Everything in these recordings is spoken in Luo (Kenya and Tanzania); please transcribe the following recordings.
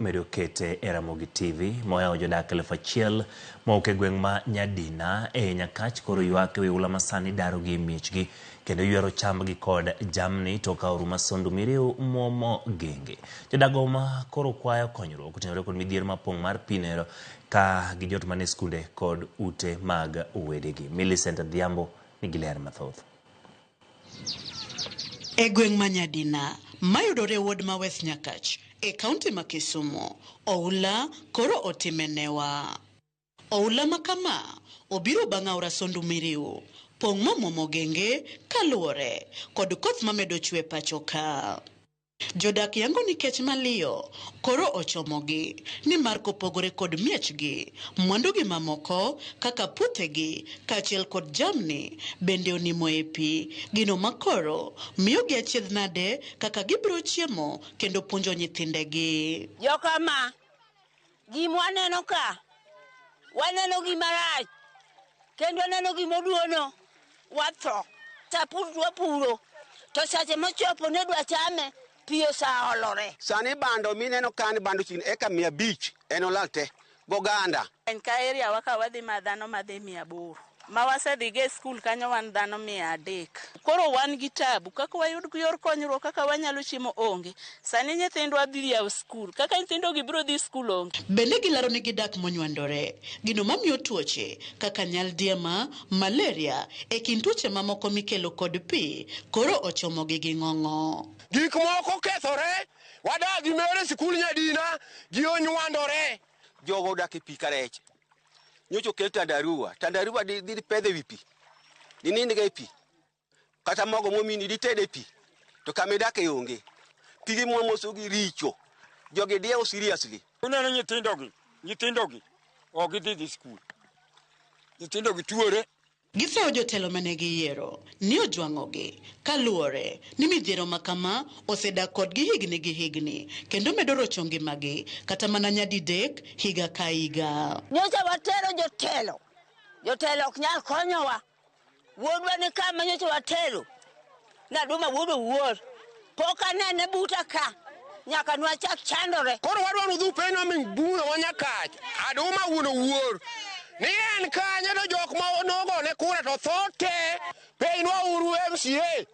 Medo kete e Ramogi TV mohewo jodak 1000 mowuok e gweng' ma Nyadina e Nyakach koro ywak e wi oula masani darogi e miechgi kendo ywero chambgi kod jamni tok aoru ma Sondu Miriu muomo genge. Jodak go ma koro kwayo konyruok otenore kod midhiero ma pong' mar pi nero ka gijot mana e skunde kod ute mag wedegi. Millicent Adhiambo nigi ler mathoth. E gweng' ma Nyadina, mayudore e ward ma West Nyakach, e kaunti ma Kisumu, oula koro otime newa. Oula ma kama obiro bang' aora Sondu Miriu pong' momuomo genge kaluwore kod koth mamedo chwe pacho ka. Jodak yango ni kech maliyo koro ochomogi nimar kopogore kod miechgi, mwandugi mamoko kaka puothegi kaachiel kod jamni bende onimo e pi, gino makoro miyogi achiedh nade kaka gibiro chiemo kendo puonjo nyithindegi. Jokama, gima waneno ka, waneno gima rach kendo waneno gima oduono, watho. Sapur to wapuro, to sache mochopo ne dwa chame, pi oseolore. Sani bando mineno kani bando chiegni eka 500 en olal te goganda. Ka area wa ka wadhi ma dhano madhi 800 ma wasedhi go e skul kanyo wan dhano 300. Koro wan gi tabu kaka wayud yor konyruok kaka wanyalo chiemo onge. Sani nyithindwa dhi yawo skul kaka nyithindo gi biro dhi skul onge. Bende gilaro ni gidak monywandore, gino mamiyo tuoche kaka nyaldiema, malaria e kind tuoche mamoko mikelo kod pi koro ochomogi gi ng'ong'o. Gik moko kethore, wadak gi mere sikul Nyadina, ji onywandore. Jogo odak e pi ka rech. Nyocha okel tandarua, tandarua di di pedhe ewi pi. Dinind ga e pi. Kata mogo momini dited e pi. To kama idake onge. Pige mwamoso gi richo. Jogi diewo seriously. Uneno nyithindogi, nyithindogi ok gidhi dhi skul. Nyithindogi tuore. Giseyo jotelo mane giyiero ni ojwang'ogi kaluwore ni midhiero ma kama osedak kodgi higni gi higni kendo medo rocho ngimagi kata mana nyadidek higa ka higa. Nyocha watero jotelo, jotelo ok nyal konyowa. Wuodwa ni kama nyocha watero, Naduma wuod Owuor, pok anene buta ka, nyaka nwachak chandore. Koro wadwa ni udhi upenjnwa min bura wa Nyakach, Aduma wuon Owuor, ni en kanye to jok ma nogone kura to tho te. Penjnwa uru MCA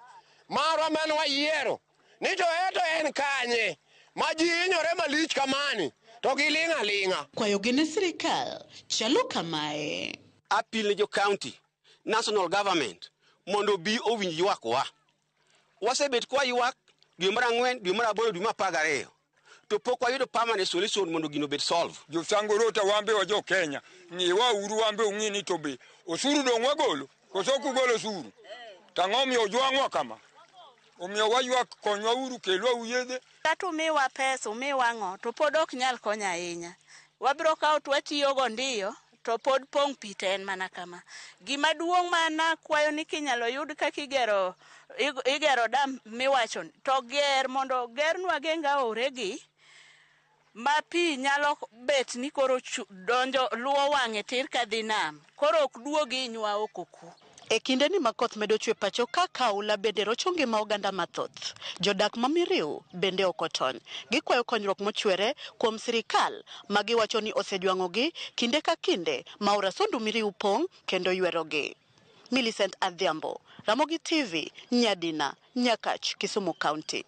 marwa mane wayiero ni to eto en kanye ma ji hinyore malich kamani to giling' aling'a. Kwayogi ne sirikal chalo kamae. Appeal ne jo county, national government mondo obi owinj ywakwa. Wasebet kwa ywak dwe mar ang'wen, dwe mar aboro, dwe mar 12 to pok wayudo permanent solution mondo gino obed solve. Josango Rota wambe wa jo Kenya, ng'iwa uru wambe ung'i ni to be osuru dong' wagolo koso ok ugol osuru? To ang'o omiyo ojwang'wa kama? Omiyo waywak konywa uru kelwa uru yedhe. Kata umiwa pesa umiwa ang'o to pod ok nyal konyo ahinya. Wabiro kawo to watiyogo ndiyo to pod pong' pi to en mana kama. Gima duong' ma nakwayo ni kinyalo yud kaka igero igero dam miwacho to ger mondo gernwa geng aoregi ma pi nyalo bet ni koro donjo luwo wang'e tir kadhi nam koro ok duogi hinywa oko ku. E kindeni ma koth medo chwe pacho ka kaula bende rocho ngima oganda mathoth. Jodak ma Miriu bende ok otony. Gikwayo konyruok mochwere kuom sirikal ma giwacho ni osejwang'ogi kinde ka kinde ma aora Sondu Miriu pong' kendo ywerogi. Millicent Adhiambo, Ramogi TV, Nyadina, Nyakach, Kisumu County.